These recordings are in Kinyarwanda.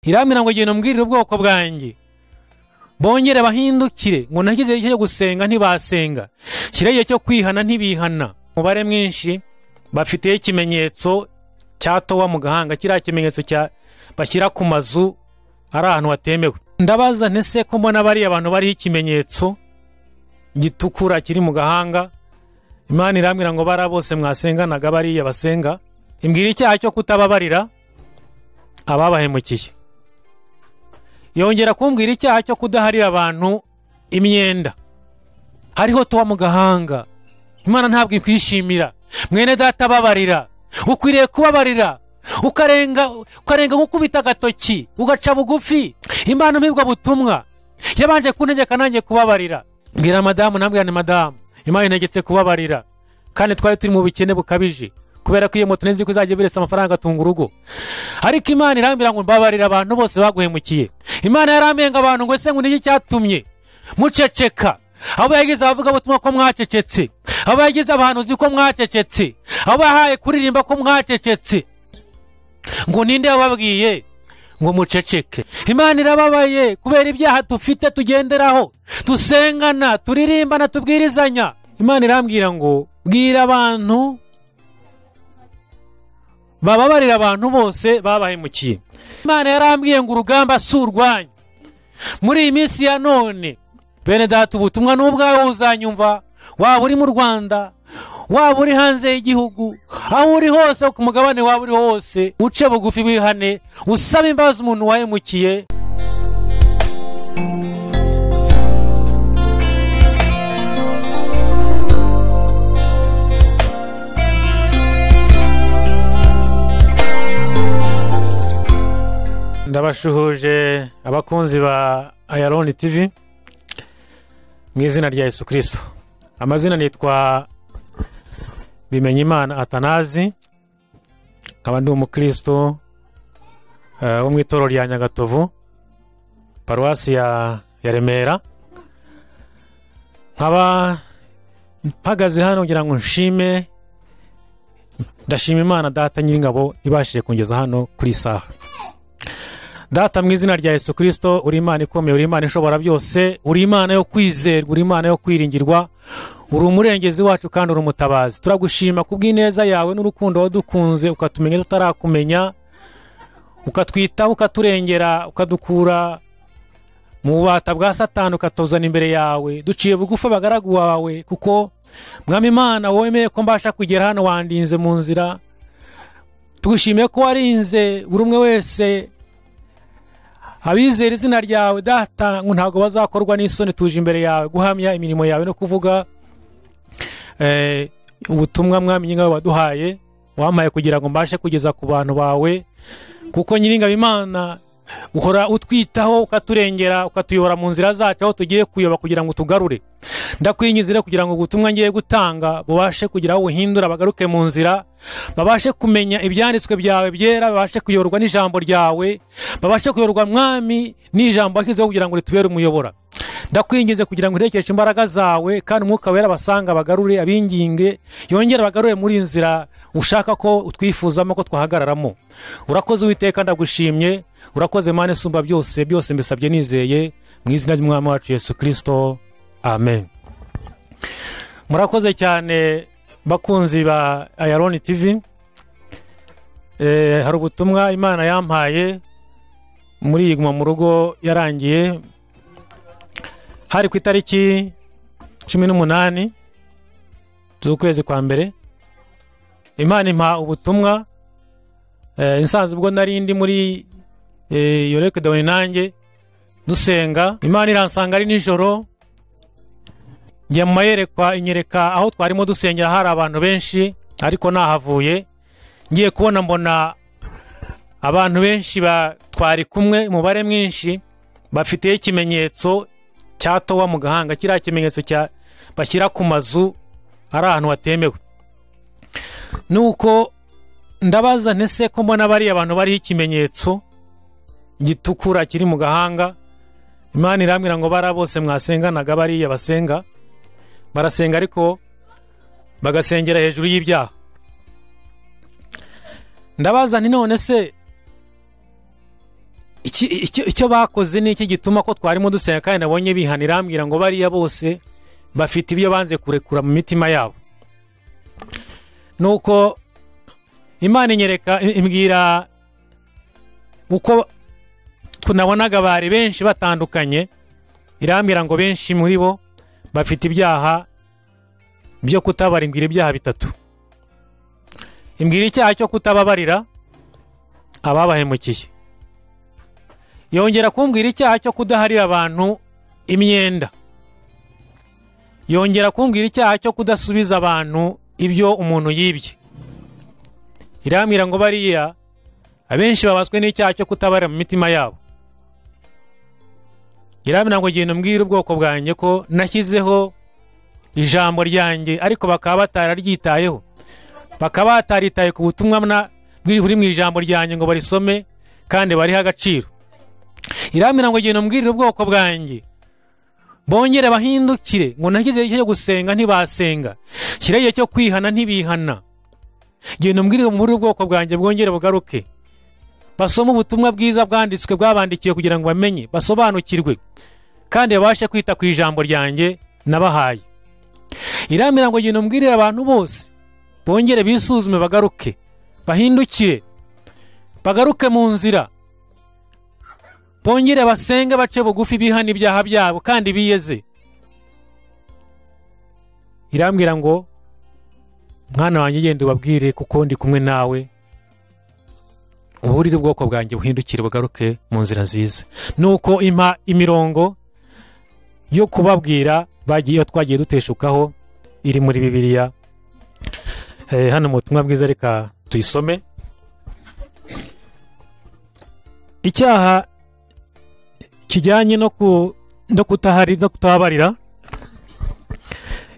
Irambwira ngo genda umbwirire ubwoko bwanjye bongere bahindukire, ngo nagize igihe cyo gusenga ntibasenga, shyira igihe cyo kwihana ntibihana. Umubare mwinshi bafite ikimenyetso cya towa mu gahanga, kiriya kimenyetso cya bashyira ku mazu ari ahantu hatemewe. Ndabaza nti se ko mbona bariya abantu bariho ikimenyetso gitukura kiri mu gahanga? Imana irambwira ngo bara bose mwasenganaga bariya basenga. Imbwira icyaha cyo kutababarira ababahemukiye. Yongera kumbwira icyaha cyo kudaharira abantu imyenda. Hariho towa mu gahanga. Imana ntabwo ikwishimira. Mwene data babarira, ukwiriye kubabarira, ukarenga gukubita agatoki, ugaca bugufi. Imana mpibwa butumwa yabanje kuntegeka nanjye kubabarira. Mbwira madamu, nambwira ni madamu, Imana integetse kubabarira, kandi twari turi mu bukene bukabije kubera ko iyo moto nzi ko izajya biresa amafaranga atunga urugo. Ariko Imana irambwira ngo mbabarira abantu bose baguhemukiye. Imana yarambwiye ngo abantu ngo ese ngo niki cyatumye muceceka? Abo yagize abavuga butumwa ko mwacecetse, abo yagize abahanuzi ko mwacecetse, abo yahaye kuririmba ko mwacecetse, ngo ninde yababwiye ngo muceceke? Imana irababaye kubera ibyaha dufite tugenderaho, dusengana, turirimbana, tubwirizanya. Imana irambwira ngo bwira abantu bababarira abantu bose babahemukiye. Imana yarambwiye ngo urugamba si urwanyu. Muri iyi minsi ya none, bene data, ubutumwa n'ubwawe uzanyumva, waba uri mu Rwanda, waba uri hanze y'igihugu, aho uri hose ku mugabane waba uri hose, uce bugufi wihane, usabe imbabazi umuntu wahemukiye. Ndabashuhuje abakunzi ba Ayaloni TV mu izina rya Yesu Kristo. Amazina nitwa Bimenyimana Atanazi, nkaba ndi umukristo wo mu itorero rya Nyagatovu, paruwasi ya Remera. Nkaba mpagaze hano kugira ngo nshime, ndashima Imana Data Nyiringabo ibashije kungeza hano kuri saha. Data mu izina rya Yesu Kristo, uri Imana ikomeye, uri Imana ishobora byose, uri Imana yo kwizerwa, uri Imana yo kwiringirwa, uri umurengezi wacu kandi uri umutabazi. Turagushima kubw'ineza yawe n'urukundo wadukunze, ukatumenya tutarakumenya, ukatwitaho, ukaturengera, ukadukura mu bubata bwa Satani, ukatuzana imbere yawe. Duciye bugufi abagaragu wawe, kuko Mwami Imana wemeye ko mbasha kugera hano, wandinze mu nzira. Tugushimiye ko warinze buri umwe wese abizera izina ryawe Data, ngo ntabwo bazakorwa n'isoni. Tuje imbere yawe guhamya imirimo yawe no kuvuga ubutumwa Mwami Nyiringabo waduhaye, wampaye kugira ngo mbashe kugeza ku bantu bawe, kuko Nyiringabo Imana uhora utwitaho, ukaturengera, ukatuyobora mu nzira zacu aho tugiye kuyoba kugira ngo tugarure. Ndakwinginze kugira ngo ubutumwa ngiye gutanga bubashe kugira aho buhindura, bagaruke mu nzira, babashe kumenya ibyanditswe byawe byera, babashe kuyoborwa n'ijambo ryawe, babashe kuyoborwa Mwami n'ijambo washyizeho kugira ngo ritubere umuyobora. Ndakwinginze kugira ngo urekeshe imbaraga zawe, kandi Umwuka Wera basanga bagarure, abinginge, yongere bagarure muri nzira ushaka ko utwifuzamo ko twahagararamo. Urakoze Uwiteka, ndagushimye. Urakoze Mana isumba byose, byose mbisabye nizeye mu izina ry'Umwami wacu Yesu Kristo, amen. Murakoze cyane bakunzi ba Ayaloni TV. Hari ubutumwa Imana yampaye muri iyi guma mu rugo yarangiye, hari ku itariki 18 z'ukwezi kwa mbere. Imana impa ubutumwa insanze ubwo nari ndi muri iyo lockdown nanjye dusenga. Imana iransanga ari nijoro, njya mu mayerekwa, inyereka aho twarimo dusengera hari abantu benshi, ariko nahavuye ngiye kubona mbona abantu benshi twari kumwe, umubare mwinshi bafite ikimenyetso cya towa mu gahanga, kiriya kimenyetso cya bashyira ku mazu ari ahantu hatemewe. Nuko ndabaza nti se ko mbona bariya abantu bariho ikimenyetso gitukura kiri mu gahanga? Imana irambwira ngo bara bose mwasenganaga bariya basenga, barasenga ariko bagasengera hejuru y'ibyaha. Ndabaza nti none se Icyo bakoze ni iki gituma ko twarimo dusenga kandi nabonye bihana? Irambwira ngo bariya bose bafite ibyo banze kurekura mu mitima yabo. Nuko Imana inyereka, imbwira uko tunabonaga bari benshi batandukanye, irambwira ngo benshi muri bo bafite ibyaha byo kutabara. Imbwira ibyaha bitatu. Imbwira icyaha cyo kutababarira ababahemukiye, yongera kumbwira icyaha cyo kudaharira abantu imyenda, yongera kumbwira icyaha cyo kudasubiza abantu ibyo umuntu yibye. Irambwira ngo bariya abenshi babaswe n'icyaha cyo kutabarira mu mitima yabo. Irambwira ngo genda umbwire ubwoko bwanjye ko nashyizeho ijambo ryanjye ariko bakaba batararyitayeho, bakaba bataritaye ku butumwa buri mu ijambo ryanjye ngo barisome kandi barihe agaciro. Irambwira ngo genda umbwire ubwoko bwanjye bongere bahindukire, ngo nashyize igihe cyo gusenga ntibasenga, shyira igihe cyo kwihana ntibihana. Genda umbwire muri ubwoko bwanjye bwongere bugaruke, basome ubutumwa bwiza bwanditswe bwabandikiwe kugira ngo bamenye, basobanukirwe kandi babashe kwita ku ijambo ryanjye nabahaye. Irambwira ngo genda umbwirire abantu bose bongere bisuzume, bagaruke, bahindukire, bagaruke mu nzira, bongere basenge, bace bugufi, bihana ibyaha byabo kandi biyeze. Irambwira ngo mwana wanjye genda ubabwire kuko ndi kumwe nawe, uburire ubwoko bwanjye buhindukire bugaruke mu nzira nziza. Nuko impa imirongo yo kubabwira bagiye twagiye duteshukaho iri muri Bibiliya. Hano mu butumwa bwiza reka tuyisome. Icyaha kijyanye no kutabarira,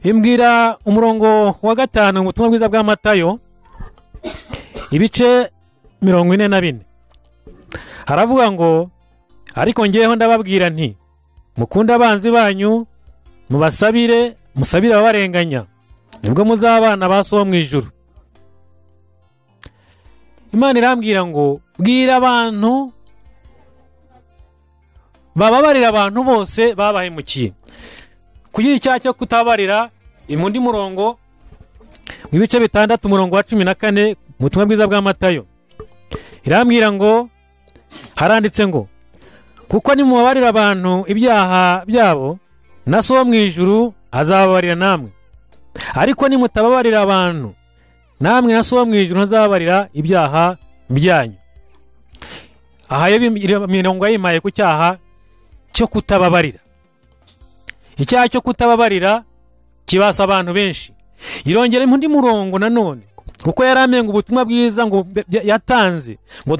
imbwira umurongo wa 5 mu butumwa bwiza bwa Matayo ibice 44, haravuga ngo ariko ngeyeho ndababwira nti mukunde abanzi banyu, mubasabire, musabire ababarenganya, nibwo muzabana ba So wo mu ijuru. Imana irambwira ngo bwira abantu bababarira abantu bose babahemukiye. Kugira icyaha cyo kutabarira, imundi murongo w'ibice 6 umurongo wa 14 mu butumwa bwiza bwa Matayo, irambwira ngo haranditse ngo kuko nimubabarira abantu ibyaha byabo na So wo mu ijuru azababarira namwe, ariko nimutababarira abantu namwe na So wo mu ijuru ntazababarira ibyaha byanyu. Aha mirongo yayimpaye ku cyaha cyo kutababarira. Icyaha cyo kutababarira kibasa abantu benshi. Irongera undi murongo nanone, kuko yaramenye ubutumwa bwiza ngo yatanze ngo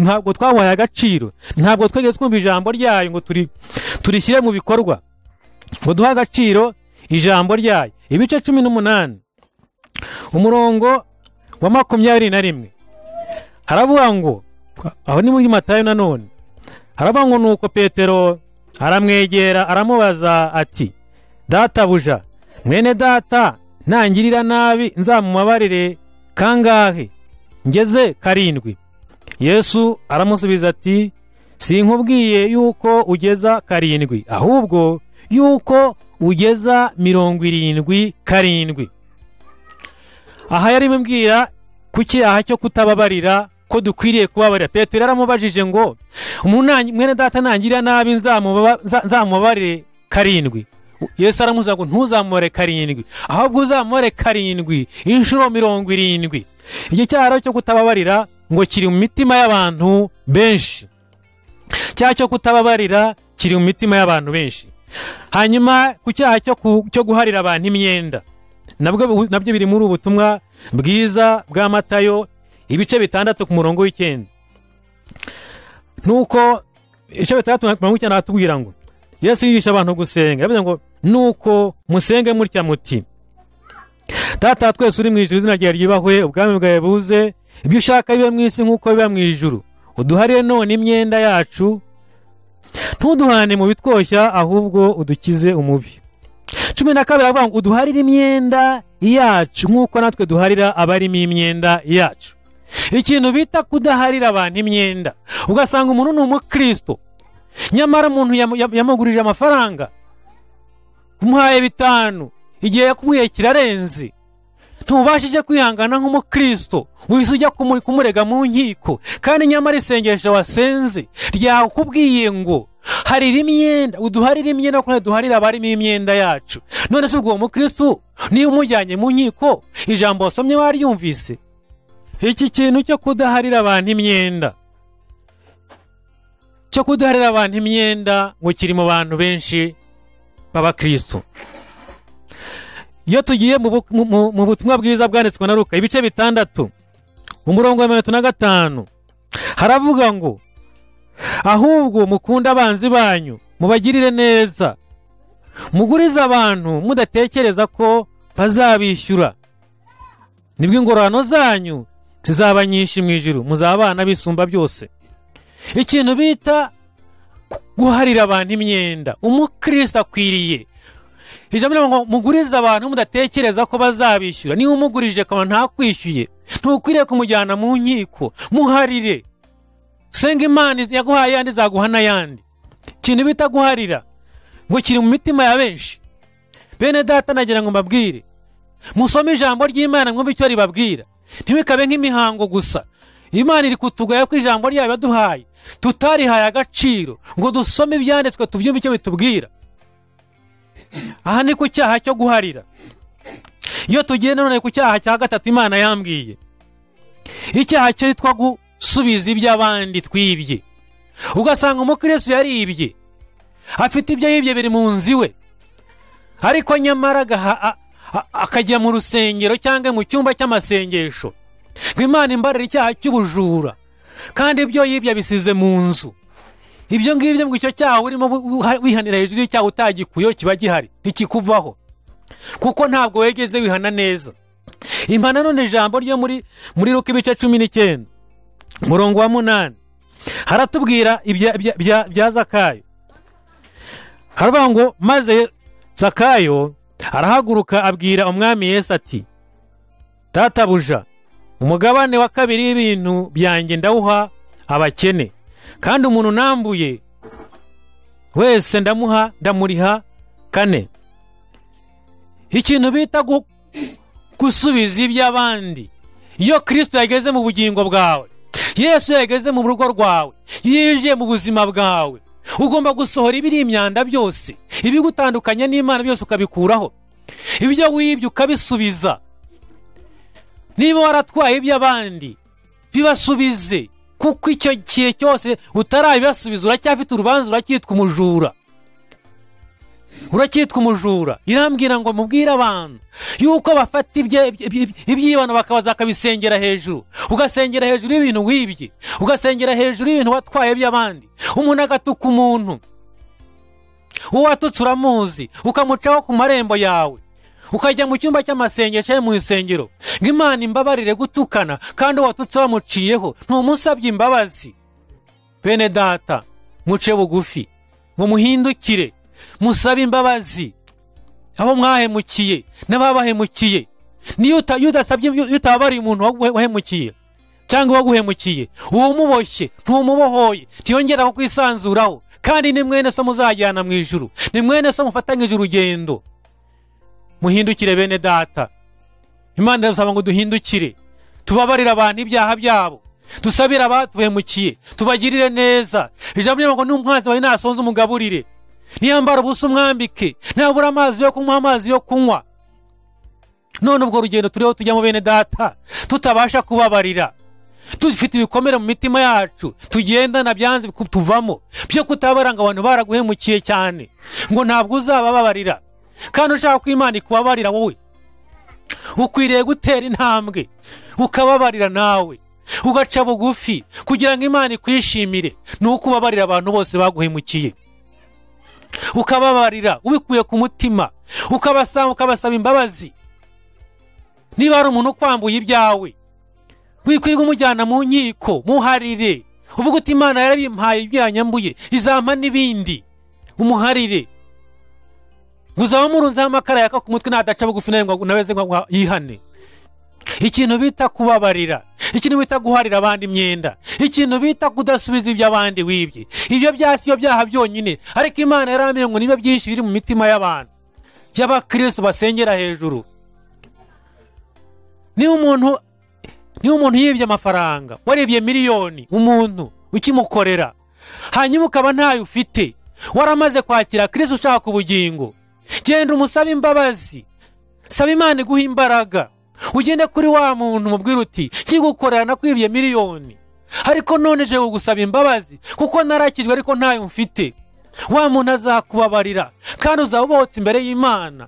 ntabwo twahaye agaciro, ntabwo twigeze twumva ijambo ryayo ngo turishyire mu bikorwa, ngo duhe agaciro ijambo ryayo. Ibice 18 umurongo wa 21 haravuga ngo, aho ni muri Matayo nanone, haravuga ngo nuko Petero aramwegera aramubaza ati databuja, mwene data nangirira nabi nzamubabarire kangahe? Ngeze 7. Yesu aramusubiza ati sinkubwiye yuko ugeza 7, ahubwo yuko ugeza 77. Aha yari mbwira ku cyaha cyo kutababarira ko dukwiriye kubabarira. Petero yaramubajije ngo mwene data nangirira nabi nzamubabarire 7. Yesu aramusubiza ngo ntuzamubare 7, ahubwo uzamubare 7 inshuro 70. Iki cyaha cyo kutababarira ngo kiri mu mitima y'abantu benshi. Cyaha cyo kutababarira kiri mu mitima y'abantu benshi. Hanyuma ku cyaha cyo guharira abantu imyenda, nabyo biri muri ubutumwa bwiza bwa Matayo ibice 6 ku murongo w'9. Nuko ibice 6 ku murongo w'9 atubwira ngo Yesu yigisha abantu gusenga, yavuze ngo nuko musenge mutya muti Data twese uri mu ijuru, izina ryawe ryubahwe, ubwami bwawe buze, ibyo ushaka bibe mu isi nk'uko biba mu ijuru. Uduharire none imyenda yacu, ntuduhane mu bitwoshya, ahubwo udukize umubi. 12 avuga ngo uduharire imyenda yacu nk'uko natwe duharira abarimo imyenda yacu. Ikintu bita kudaharira abantu imyenda, ugasanga umuntu ni umukristo nyamara umuntu yamugurije amafaranga, umuhaye 5, igihe yakubwiye kirarenze, ntubashije kwihangana nk'umukristo, wihise ujya kumurega mu nkiko, kandi nyamara isengesho wasenze ryakubwiye ngo harira imyenda, uduharire imyenda kuko duharira abarimo imyenda yacu. None se ubwo uwo mukristo niba umujyanye mu nkiko, ijambo wasomye waryumvise? Iki kintu cyo kudaharira abantu imyenda, cyo kudaharira abantu imyenda ngo kiri mu bantu benshi b'abakristo. Iyo tugiye mu butumwa bwiza bwanditswe na Luka ibice 6 umurongo wa 35, haravuga ngo ahubwo mukunda abanzi banyu, mubagirire neza, mugurize abantu mudatekereza ko bazabishyura, nibwo ingororano zanyu zizaba nyinshi mu ijuru, muzabana bisumba byose. Ikintu bita guharira abantu imyenda, umukristo akwiriye. Ijambo rivuga ngo mugurize abantu mudatekereza ko bazabishyura. Niba umugurije akaba ntakwishyuye, ntukwiriye kumujyana mu nkiko, muharire. Senga Imana yaguhaye ayandi izaguha n'ayandi. Ikintu bita guharira ngo kiri mu mitima ya benshi. Bene data, nagira ngo mbabwire, musome ijambo ry'Imana mwumve icyo ribabwira, ntibikabe nk'imihango gusa. Imana iri kutugaya ko ijambo ryayo yaduhaye tutarihaye agaciro ngo dusome ibyanditswe tubyumve icyo bitubwira. Aha ni ku cyaha cyo guharira. Iyo tugiye none ku cyaha cya gatatu Imana yambwiye, icyaha cyitwa gusubiza iby'abandi twibye. Ugasanga umukristo yaribye, afite ibyo yibye biri mu nzu iwe, ariko nyamara akajya mu rusengero cyangwa mu cyumba cy'amasengesho ngo Imana imbarire icyaha cy'ubujura, kandi ibyo yibye abisize mu nzu. Ibyo ngibyo ngo icyo cyaha urimo wihanira hejuru y'icyaha utagikuyeho kiba gihari, ntikikuvaho, kuko ntabwo wegeze wihana neza. Impana none ijambo ryo muri Luka ibice 19 umurongo wa 8 haratubwira ibya Zakayo. Haravuga ngo maze Zakayo arahaguruka abwira umwami Yesu ati, databuja, umugabane wa kabiri w'ibintu byanjye ndawuha abakene, kandi umuntu nambuye wese ndamuha, ndamuriha 4. Ikintu bita gusubiza iby'abandi, iyo Kristo yageze mu bugingo bwawe, Yesu yageze mu rugo rwawe, yinjiye mu buzima bwawe, ugomba gusohora ibiri imyanda byose, ibigutandukanya n'Imana byose ukabikuraho, ibyo wibye ukabisubiza. Niba waratwaye iby'abandi bibasubize, kuko icyo gihe cyose utarabibasubiza uracyafite urubanza, uracyitwa umujura, uracyitwa umujura. Irambwira ngo mubwire abantu yuko bafata ibyibano bakabaza bakabisengera hejuru, ugasengera hejuru y'ibintu wibye, ugasengera hejuru y'ibintu watwaye by'abandi. Umuntu agatuka umuntu, uwo watutse uramuzi, ukamucaho ku marembo yawe, ukajya mu cyumba cy'amasengesho mu rusengero ngo Imana imbabarire gutukana, kandi uwatutse wamuciyeho ntumusabye imbabazi. Bene data, muce bugufi, ngo muhindukire, musabe imbabazi abo mwahemukiye n'ababahemukiye. Niyo udasabye, utababariye umuntu wahemukiye cyangwa waguhemukiye, uwumuboshye ntumubohoye, ntiyongera kukwisanzuraho, kandi ni mwene so muzajyana mu ijuru, ni mwene so mufatanyije urugendo. Muhindukire bene data. Imana irasaba ngo duhindukire, tubabarire abantu ibyaha byabo, dusabire abatuhemukiye, tubagirire neza. Ijambo ry'Imana ngo n'umwanzi wawe nasonza umugaburire, niyambara ubusa umwambike, nabura amazi yo kunywa amazi yo kunywa. None ubwo rugendo turiho tujyamo bene data, tutabasha kubabarira, dufite ibikomere mu mitima yacu, tugendana byanze tuvamo byo kutabaranga abantu baraguhemukiye cyane, ngo ntabwo uzabababarira. Kandi ushaka ko Imana ikubabarira wowe, ukwiriye gutera intambwe ukababarira nawe, ugaca bugufi kugira ngo Imana ikwishimire. Ni uko ubabarira abantu bose baguhemukiye, ukababarira ubikuye ku mutima, ukabasaba imbabazi. Niba ari umuntu ukwambuye ibyawe, wikwirirwa umujyana mu nkiko, muharire, uvuga uti Imana yarabimpaye ibyanyambuye, izampa n'ibindi, umuharire. Uzaba murunzeho amakara yaka ku mutwe nadaca bugufi nawe ngo naweze ngo yihane. Ikintu bita kubabarira, Ikintu bita guharira abandi imyenda, ikintu bita kudasubiza ibyo abandi wibye, ibyo byasi iyo byaha byonyine. Ariko Imana yarambwiye ngo niba byinshi biri mu mitima y'abantu by'abakristo basengera hejuru. Niba umuntu yibye amafaranga, waribye miliyoni umuntu ukimukorera, hanyuma ukaba ntayo ufite, waramaze kwakira Kristo ushaka ubugingo, genda umusabe imbabazi, saba Imana iguha imbaraga, ugende kuri wa muntu umubwira uti kigukorera nakwibye miliyoni, ariko none je kugusaba imbabazi kuko narakijwe ariko ntayo mfite. Wa muntu azakubabarira kandi uzabohotse imbere y'Imana.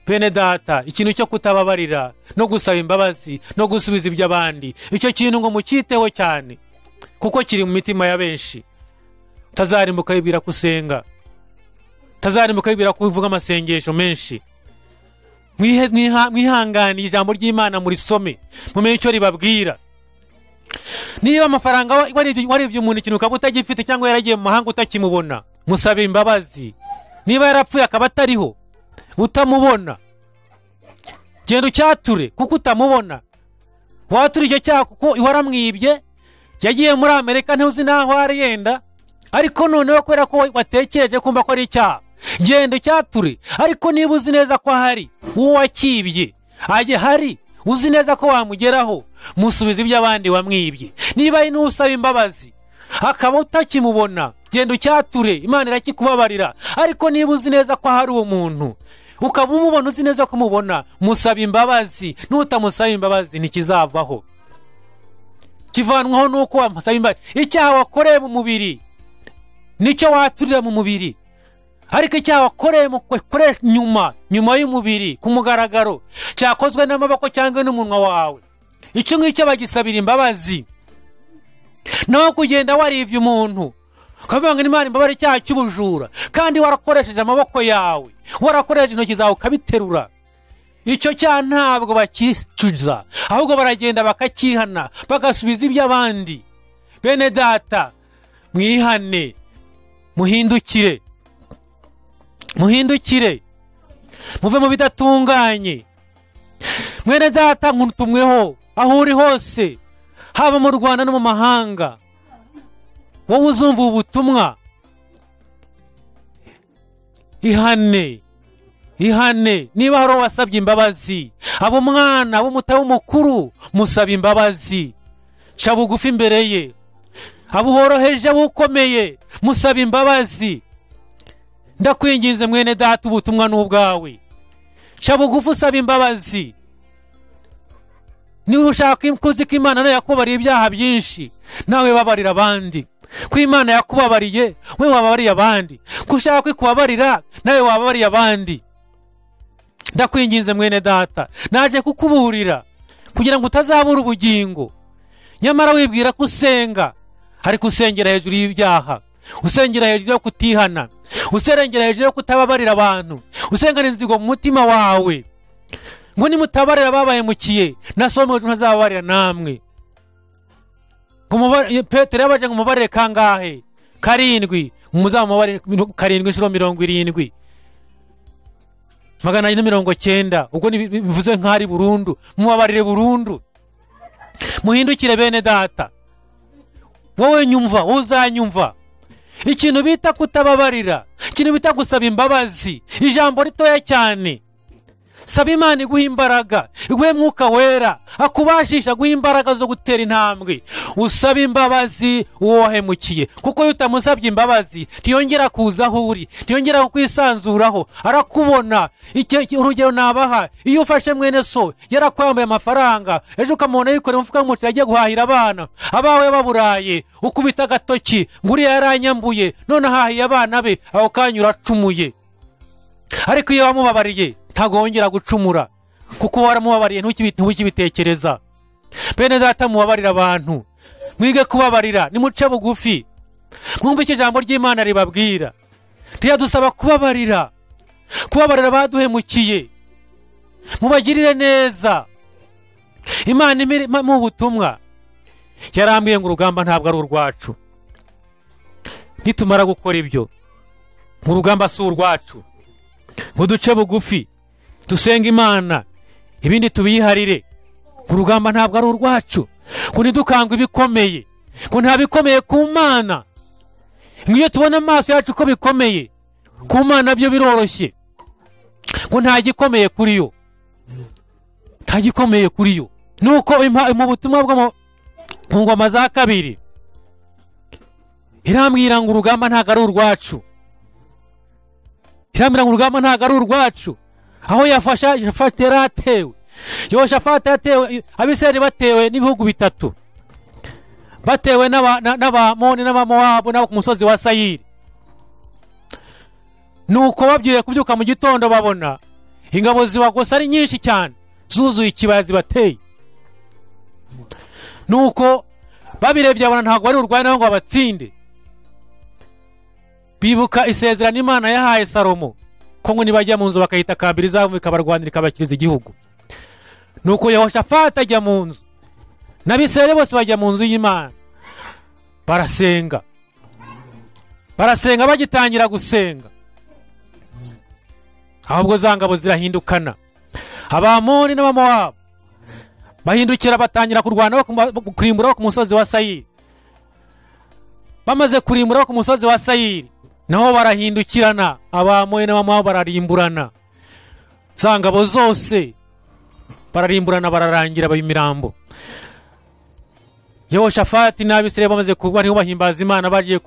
Bene data, ikintu cyo kutababarira no gusaba imbabazi no gusubiza iby'abandi, icyo kintu ngo mukiteho cyane kuko kiri mu mitima ya benshi. Utazarimbuka yibwira kusenga, utazarimbuka yibwira kuvuga amasengesho menshi. Mwihangane ijambo ry'Imana murisome, mumenye icyo ribabwira. Niba amafaranga waribye umuntu ikintu ukaba utagifite, cyangwa yaragiye mu mahanga utakimubona, musabe imbabazi. Niba yarapfuye akaba atariho utamubona, genda ucyature kuko utamubona. Watura icyo cyaha kuko waramwibye, yagiye muri Amerika ntuzi naho ari yenda, ariko noneho kubera ko watekereje kumva ko ari icyaha, genda ucyature. Ariko niba uzi neza ko ahari uwo wakibye ajye hari, uzi neza ko wamugeraho, musubiza iby'abandi wamwibye. Niba ari n'usaba imbabazi akaba utakimubona, genda ucyature, Imana irakikubabarira. Ariko niba uzi neza ko hari uwo muntu ukaba umubona, uzi neza ko umubona, musaba imbabazi. Nutamusaba imbabazi ntikizavaho, kivanwaho nuko wamusaba imbabazi. Icyaha wakoreye mu mubiri nicyo waturira mu mubiri, ariko icyaha wakoreye nyuma y'umubiri ku mugaragaro, cyakozwe n'amaboko cyangwa n'umunwa wawe, icyo ngicyo bagisabira imbabazi. Naho kugenda warivye umuntu ukavuga ngo Imana imbabare icyaha cy'ubujura, kandi warakoresheje amaboko yawe, warakoresheje intoki zawe ukabiterura, icyo cyaha ntabwo bakicuza, ahubwo baragenda bakakihana, bagasubiza iby'abandi. Bene data, mwihane, muhindukire, muhindukire, muve mu bidatunganye. Mwene data, nkutumweho aho uri hose, haba mu Rwanda no mu mahanga, wowe uzumva ubutumwa, ihane, ihane. Niba hari wasabye imbabazi, abo mwana abo mutaba mukuru, musaba imbabazi, ca bugufi imbere ye. Abo woroheje abo ukomeye, musaba imbabazi. Ndakwinginze mwene data, ubutumwa n'ubwawe, ca bugufi usaba imbabazi. Niba ushaka kuzi ko Imana nayo yakubabariye ibyaha byinshi, nawe babarira abandi. Ko Imana yakubabariye, we wababariye abandi. Ko ushaka kwikubabarira, nawe wababariye abandi. Ndakwinginze mwene data, naje kukuburira kugira ngo utazabura ubugingo. Nyamara wibwira ko usenga, ariko usengera hejuru y'ibyaha, usengera hejuru yo kutihana, usengera hejuru yo kutababarira abantu, usengera inzigo mu mutima wawe. Ngo nimutabarira ababahemukiye, na so mu ijuru ntazababarira namwe. Petero yabaje ngo mubarire kangahe? Karindwi. Muzamubarire 7 inshuro 70, 490. Ubwo bivuze nk'ari burundu, mubabarire burundu. Muhindukire bene data. Wowe nyumva, uzanyumva, ikintu bita kutababarira, ikintu bita gusaba imbabazi, ijambo ritoya cyane. Saba Imana iguha imbaraga, iguhe Mwuka Wera akubashisha guha imbaraga zo gutera intambwe. Usaba imbabazi uwo wahemukiye, kuko iyo utamusabye imbabazi ntiyongera kuza aho uri, ntiyongera kukwisanzuraho, arakubona. Urugero nabaha, iyo ufashe mwene so yarakwambaye amafaranga, ejo ukamubona yikoreye umufuka w'umuceri agiye guhahira abana, abawe baburaye, ukubita agatoki ngo uriya yaranyambuye, none ahahiye abana be, aho kanya uracumuye. Ariko iyo wamubabariye ntabwo wongera gucumura, kuko waramubabariye ntukibitekereza. Bene data, mubabarira abantu, mwige kubabarira, nimuce bugufi, mwumve icyo ijambo ry'Imana ribabwira. Riradusaba kubabarira, kubabarira abaduhemukiye, mubagirire neza. Imana mu butumwa yarambwiye ngo urugamba ntabwo ari urwacu. Nitumara gukora ibyo, urugamba si urwacu, ngo duce bugufi dusenga Imana, ibindi tubiyiharire. Urugamba ntabwo ari urwacu. Ngo ntidukangwe ibikomeye, ngo nta bikomeye ku Mana. Ngo iyo tubona amaso yacu ko bikomeye, ku Mana byo biroroshye. Ngo nta gikomeye kuri yo, nta gikomeye kuri yo. Nuko mu butumwa bwo mu ngoma za kabiri irambwira ngo urugamba ntabwo ari urwacu. Irambwira ngo urugamba ntabwo ari urwacu. Aho yafasha Yehoshafati yaratewe, Yehoshafati yatewe, Abisirayeli batewe n'ibihugu bitatu, batewe n'Abamoni n'Abamowabu n'abo ku musozi wa Sayiri. Nuko babwiye kubyuka mu gitondo babona ingabo zibagose ari nyinshi cyane, zuzuye ikibaya zibateye. Nuko babirebye babona ntabwo ari urwaye nabo ngo babatsinde. Bibuka isezerano Imana yahaye Salomo ko ngo nibajya mu nzu bakayitakambira izabo ikabarwanira ikabakiriza igihugu. Nuko Yehoshafati ajya mu nzu, n'Abisirayeli bose bajya mu nzu y'Imana, barasenga. Barasenga, bagitangira gusenga, ahubwo za ngabo zirahindukana. Abamoni n'Abamowabu bahindukira batangira kurwana, kurimbura ku musozi wa Sayiri. Bamaze kurimbura ku musozi wa Sayiri, naho barahindukirana, Abamoni n'Abamowabu bararimburana. Za ngabo zose bararimburana, bararangira bayimirambo. Yehoshafati n'Abisirayeli bamaze kurwa, niho bahimbaza Imana, bagiye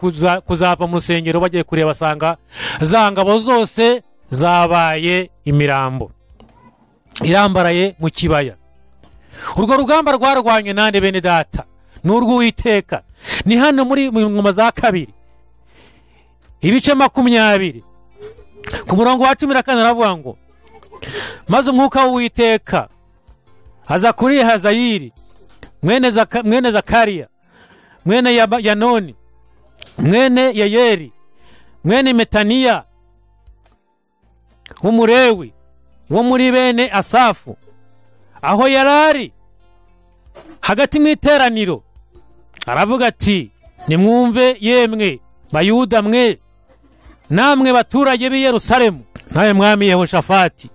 kuzava mu rusengero, bagiye kureba basanga za ngabo zose zabaye imirambo irambaraye mu kibaya. Urwo rugamba rwarwanywe nande bene data? Ni urw'Uwiteka. Ni hano muri ngoma za kabiri ibice 20 ku murongo wa 14 aravuga ngo maze umwuka w'Uwiteka aza kuri Hazayiri mwene Zakariya mwene Yanoni mwene Yeyeri mwene Metaniya w'Umulewi wo muri bene Asafu, aho yarari hagati mu iteraniro, aravuga ati nimwumve yemwe Bayuda mwe namwe baturage b'i Yerusalemu, nawe mwami Yehoshafati,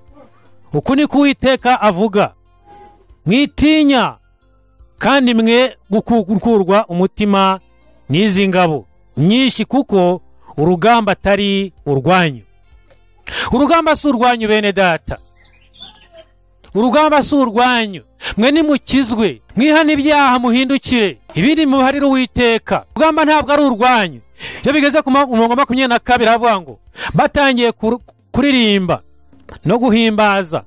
uku niko Uwiteka avuga, mwitinya kandi mwe gukurwa umutima n'izi ngabo nyinshi, kuko urugamba atari urwanyu. Urugamba si urwanyu bene data, urugamba si urwanyu. Mwe nimukizwe, mwihane ibyaha, muhindukire, ibindi muharire Uwiteka. Urugamba ntabwo ari urwanyu. Iyo bigeze ku murongo 22 aravuga ngo batangiye kuririmba no guhimbaza,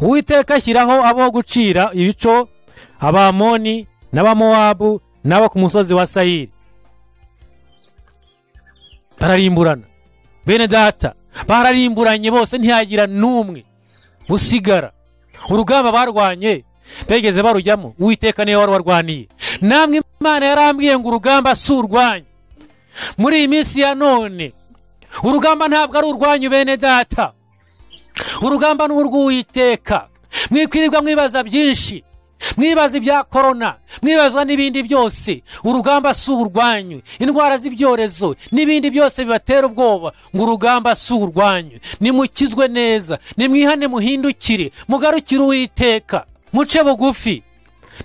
Uwiteka ashyiraho abo gucira ibico, Abamoni n'Abamowabu n'abo ku musozi wa Sayiri. Bararimburana bene data, bararimburanye bose, ntihagira n'umwe usigara. Urugamba barwanye begeze barujyamo, Uwiteka niwe wari warwaniye. Namwe Imana yarambwiye ngo urugamba si urwanyu. Muri iyi minsi ya none urugamba ntabwo ari urwanyu bene data, urugamba ni urw'Uwiteka. Mwikwirirwa mwibaza byinshi, mwibaza ibya korona, mwibazwa n'ibindi byose. Urugamba si urwanyu. Indwara z'ibyorezo n'ibindi byose bibatera ubwoba, ngo urugamba si urwanyu. Nimukizwe neza, nimwihane, muhindukire, mugarukire Uwiteka, muce bugufi.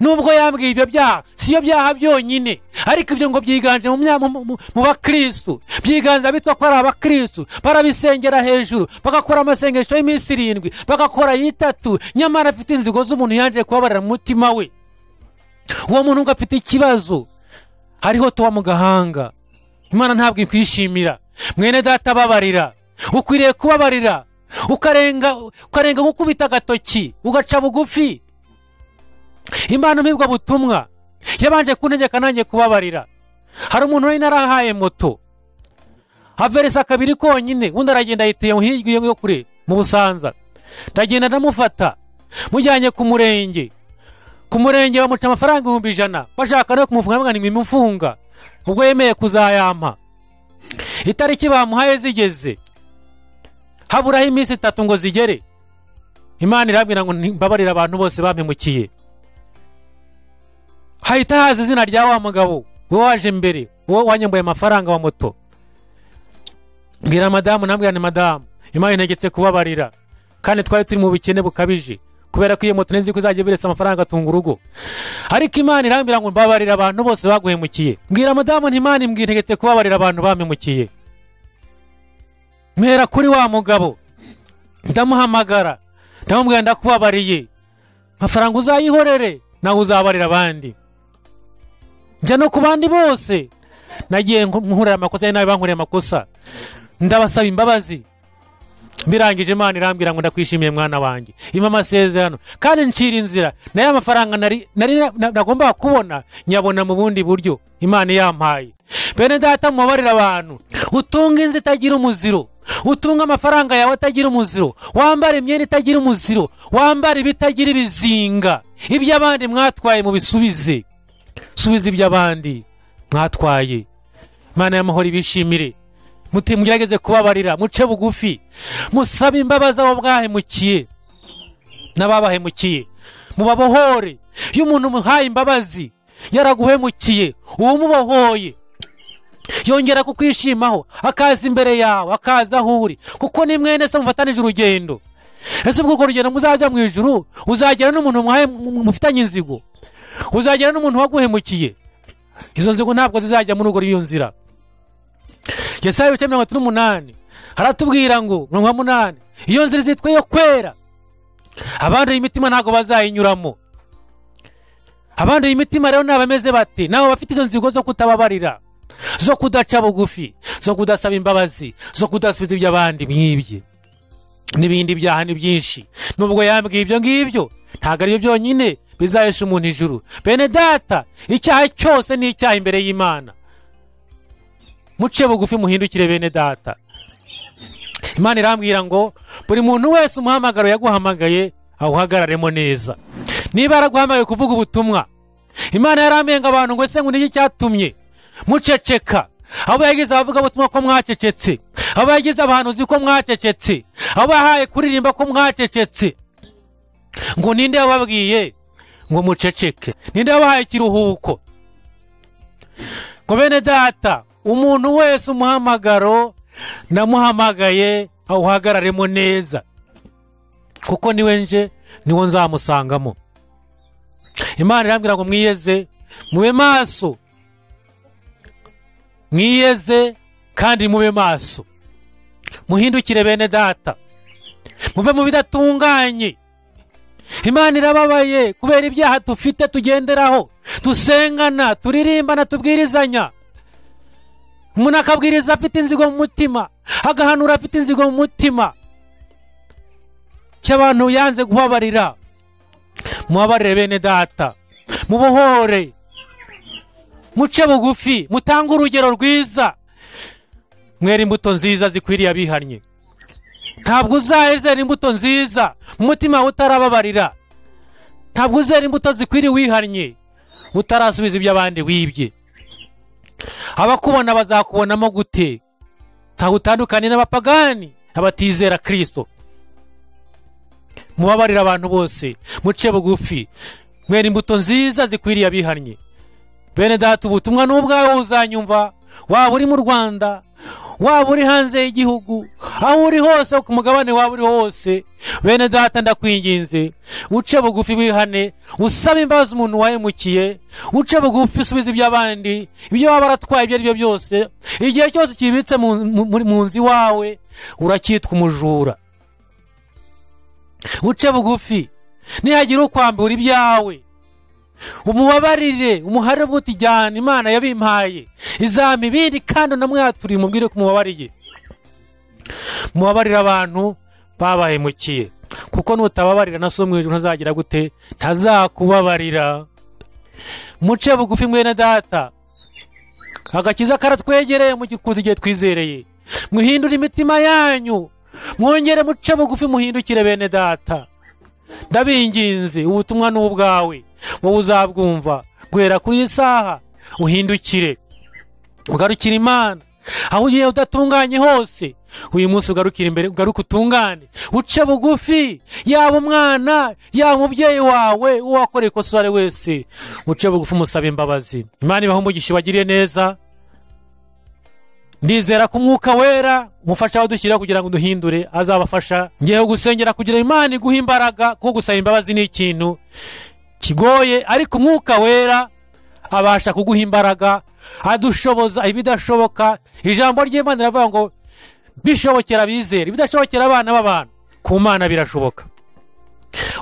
Nubwo yambwiye ibyo byaha, si yo byaha byonyine, ariko ibyo ngo byiganje mu bakristu, byiganje abitwa ko ari abakristu, barabisengera hejuru, bagakora amasengesho y'iminsi 7, bagakora 3, nyamara afite inzigo z'umuntu yanje kubabarira mu mutima we. Uwo muntu ngo afite ikibazo, hariho tuba mu gahanga. Imana ntabwo ikwishimira. Mwene data, babarira. Ukwiriye kubabarira, ukarenga gukubita agatoki, ugaca bugufi. Imana mpibwa butumwa yabanje kuntegeka nanjye kubabarira. Hari umuntu wari narahaye moto, averesa kabiri konyine, undi aragenda yiteye hirya yo kure mu Busanza. Ndagenda ndamufata, mujyanye ku murenge. Ku murenge bamuca amafaranga 100,000, bashaka no kumufunga, bamwe nimumufunga. Ubwo yemeye kuzayampa. Itariki bamuhaye zigeze, haburaho iminsi 3 ngo zigere, Imana irabwira ngo mbabarira abantu bose bampemukiye. Hahita haza izina rya wa mugabo we waje mbere, wowe wanyambuye amafaranga wa moto. Mbwira madamu, nambwira ni madamu, Imana integetse kubabarira, kandi twari turi mu bukene bukabije. Kubera ko iyo moto nzi ko izajya ibiresa amafaranga atunga urugo. Ariko Imana irambwira ngo mbabarira abantu bose baguhemukiye. Mbwira madamu nti Imana imbwira kubabarira abantu bampemukiye. Mpera kuri wa mugabo ndamuhamagara, ndamubwira ndakubabariye, amafaranga uzayihorere nawe uzabarira abandi. Njya no ku bandi bose nagiye nkurira amakosa, nawe bankurira amakosa, ndabasaba imbabazi. Birangije Imana irambwira ngo ndakwishimiye mwana wanjye, impa amasezerano kandi ncira inzira. Nayo amafaranga nari nagomba kubona nyabona mu bundi buryo Imana yampaye. Bene data, mubabarira abantu, utunga inzu itagira umuziro, utunga amafaranga yawe atagira umuziro, wambara imyenda itagira umuziro, wambara ibitagira ibizinga. Iby'abandi mwatwaye mubisubize, subiza iby'abandi mwatwaye. Imana y'amahoro ibishimire. Mugerageze kubabarira, muce bugufi, musabe imbabazi abo mwahemukiye n'ababahemukiye, mubabohore. Iyo umuntu umuhaye imbabazi yaraguhemukiye, uwumubohoye yongera kukwishimaho, akaza imbere yawe, akaza aho uri, kuko ni mwene se mufatanije urugendo. Ese ubwo urwo rugendo muzajya mu ijuru, uzagera n'umuntu mufitanye inzigo, uzagera n'umuntu waguhemukiye. Izo nzigo ntabwo zizajya muri urwo iyo nzira. Yesaya ibice 38 haratubwira ngo 8, iyo nzira izitwa iyo kwera, abanduye imitima ntabwo bazayinyuramo. Abanduye imitima rero nabameze bate? Nabo bafite izo nzigo zo kutababarira, zo kudaca bugufi, zo kudasaba imbabazi, zo kudasubiza iby'abandi mwibye n'ibindi byaha ni byinshi. Nubwo yambwiye ibyo ngibyo, ntabwo ari byo byonyine bizahesha umuntu ijuru. Bene data, icyaha cyose ni icyaha imbere y'Imana. Muce bugufi muhindukire bene data. Imana irambwira ngo buri muntu wese umuhamagaro yaguhamagaye awuhagararemo neza. Niba yaraguhamagaye kuvuga ubutumwa, Imana yarambwiye ngo abantu ngo ese ngo niki cyatumye muceceka? Abo yagize abavuga ubutumwa ko mwacecetse, abo yagize abahanuzi ko mwacecetse, abo yahaye kuririmba ko mwacecetse, ngo ninde yababwiye ngo muceceke? Ninde yabahaye ikiruhuko? Ngo bene data, umuntu wese umuhamagaro namuhamagaye awuhagararemo neza, kuko niwe nje niwo nzamusangamo. Imana irambwira ngo mwiyeze, mube maso, mwiyeze kandi mube maso, muhindukire bene data, muve mu bidatunganye. Imana irababaye kubera ibyaha dufite tugenderaho, dusengana, turirimbana, tubwirizanya. Umuntu akabwiriza afite inzigo mu mutima, agahanura afite inzigo mu mutima cy'abantu yanze kubabarira. Mubabarire bene data, mubohore, muce bugufi, mutange urugero rwiza, mwere imbuto nziza zikwiriye abihannye. Ntabwo uzahezera imbuto nziza mu mutima utarababarira. Ntabwo uzera imbuto zikwiriye wihannye utarasubiza iby'abandi wibye. Abakubona bazakubonamo gute? Ntabwo utandukanye n'abapagani, abatizera Kristo. Mubabarira abantu bose, muce bugufi, mwere imbuto nziza zikwiriye abihannye. Bene data, ubutumwa n'ubwawe uzanyumva, waba uri mu Rwanda, waba uri hanze y'igihugu, aho uri hose ku mugabane waba uri hose, bene data ndakwinginze, uce bugufi wihane, usabe imbabazi umuntu wahemukiye, uce bugufi usubize iby'abandi, ibyo waba waratwaye ibyo ari byo byose. Igihe cyose kibitse mu nzu iwawe uracyitwa umujura. Uce bugufi, nihagira ukwambura ibyawe umubabarire, umuhare buti jyana, Imana yabimpaye izampa ibindi, kandi unamwaturiye umubwire ko umubabariye. Mubabarire abantu babahemukiye, kuko nutababarira na so mu ijuru ntazagira gute? Ntazakubabarira. Muce bugufi mwene data, agakiza karatwegereye mu gihe twizereye. Muhindure imitima yanyu, mwongere muce bugufi muhindukire bene data. Ndabinginze, ubutumwa ni ubwawe, wowe uzabwumva guhera kuri iyi saha uhindukire, ugarukire Imana. Aho ugiye udatunganye hose, uyu munsi ugarukire imbere, ugaruke utungane, uce bugufi. Yaba umwana, yaba umubyeyi wawe, uwo wakoreye ikosa ari wese, uce bugufi umusaba imbabazi. Imana ibahe umugisha, ibagiriye neza. Ndizera ko Umwuka Wera umufasha wadushyira kugira ngo duhindure azabafasha. Ngiye gusengera kugira Imana iguhe imbaraga, kuko gusaba imbabazi ni ikintu kigoye, ariko Umwuka Wera abasha kuguha imbaraga, adushoboza ibidashoboka. Ijambo ry'Imana riravuga ngo bishobokera abizera, ibidashobokera abana b'abantu ku Mana birashoboka.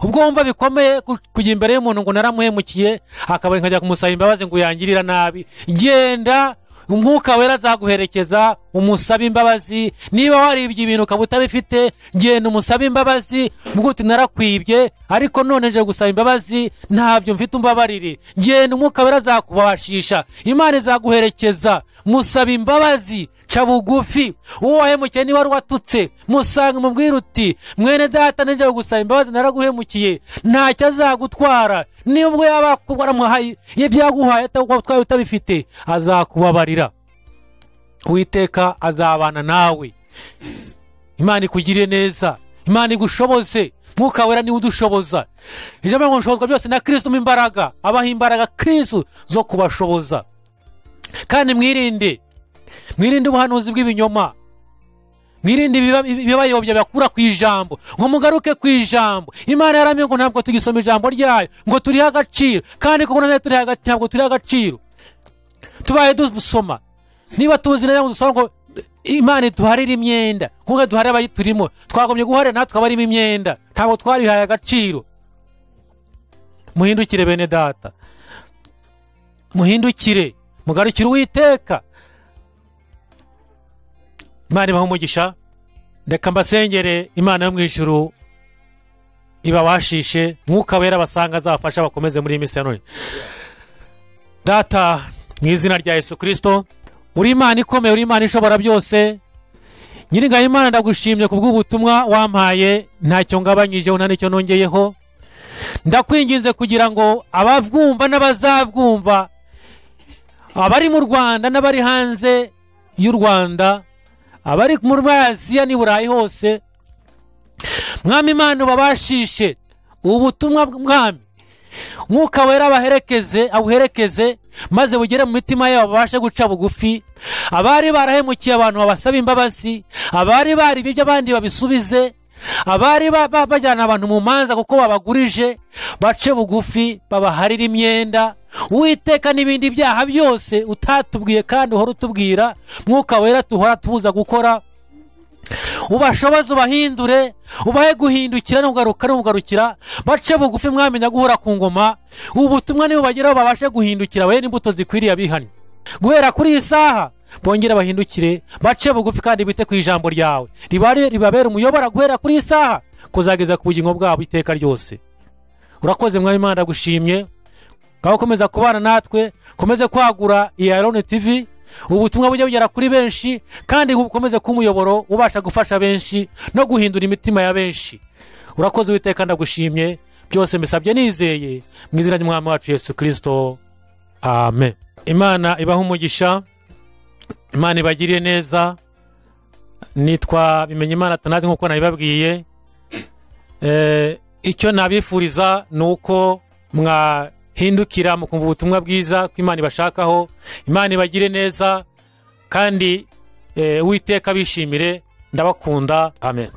Ubwo wumva bikomeye kujya imbere y'umuntu ngo naramuhemukiye, akaba nkajya kumusaba imbabazi ngo yangirira nabi, genda Umwuka Wera azaguherekeza umusabe imbabazi. Niba waribye ibintu ukaba utabifite, genda umusabe imbabazi, ubwo uti narakwibye ariko none nje gusaba imbabazi, ntabyo mfite umbabarire. Genda Umwuka Wera azakubashisha, Imana izaguherekeza, musaba imbabazi, ca bugufi. Uwo wahemukiye niba wari watutse, musanga umubwire uti mwene data nje gusaba imbabazi naraguhemukiye, ntacyo azagutwara. Nubwo yaba waramuhaye ibyaguhaye atagutwaye utabifite, azakubabarira. Uwiteka azabana nawe. Imana ikugirire neza, Imana igushoboze. Mwuka Wera niwe udushoboza. Ijambo ngo nshobozwa byose na Kristo mu imbaraga, abaha imbaraga Kristo zo kubashoboza. Kandi mwirinde ubuhanuzi bw'ibinyoma, mwirinde ibibayobya bakura ku ijambo, ngo mugaruke ku ijambo. Imana yaramye ngo ntabwo tugisoma ijambo ryayo ngo turihe agaciro, kandi kuko ntabwo turihe agaciro. Tubaye dusoma, niba tuzi neza ngo dusoma ngo Imana iduharire imyenda, kuko duharira abayiturimo, twagombye guharira natwe abarimo imyenda, ntabwo twarihaye agaciro. Muhindukire bene data, muhindukire, mugarukire Uwiteka. Imana ibahe umugisha. Reka mbasengere Imana yo mu ijuru ibabashishe, Mwuka Wera basanga azabafasha bakomeze muri iyi minsi ya none. Data, mu izina rya Yesu Kristo, uri Imana ikomeye, uri Imana ishobora byose. Nyiringaho Imana, ndagushimye kubw'ubutumwa wampaye, ntacyo ngabanyijeho nta n'icyo nongeyeho. Ndakwinginze kugira ngo ababwumva n'abazabwumva, abari mu Rwanda n'abari hanze y'u Rwanda, abari muri Aziya n'i Burayi hose, Mwami Imana ubabashishe ubutumwa Mwami. Mwuka Wera abaherekeze, abuherekeze, maze bugere mu mitima yabo babashe guca bugufi. Abari barahemukiye abantu babasaba imbabazi, abari baribye ibyo abandi babisubize, abari bajyana abantu mu manza kuko babagurije, bace bugufi babaharire imyenda. Uwiteka n'ibindi byaha byose utatubwiye kandi uhora utubwira, Mwuka Wera tuhora tubuza gukora, ubashoboze ubahindure, ubahe guhindukira no kugaruka no kugarukira, bace bugufi Mwami nyaguhora ku ngoma. Ubutumwa nibo bageraho babashe guhindukira bene imbuto zikwiriye abihannye. Guhera kuri iyi saha bongere bahindukire, bace bugufi kandi bite ku ijambo ryawe, ribabere umuyobora guhera kuri iyi saha kuzageza ku bugingo bwabo iteka ryose. Urakoze Mwami Imana, ndagushimye. Ngaho komeza kubana natwe, komeze kwagura iyi Iron TV, ubutumwa bujye bugera kuri benshi, kandi bukomeze kuba umuyoboro ubasha gufasha benshi no guhindura imitima ya benshi. Urakoze Uwiteka, ndagushimye. Byose mbisabye nizeye mu izina ry'Umwami wacu Yesu Kristo, amen. Imana ibahe umugisha, Imana ibagirire neza. Nitwa Bimenyimana Atanazi nk'uko nabibabwiye. Icyo nabifuriza ni uko mwahindukira mukumva ubutumwa bwiza ko Imana ibashakaho. Imana ibagire neza kandi Uwiteka bishimire. Ndabakunda, amen.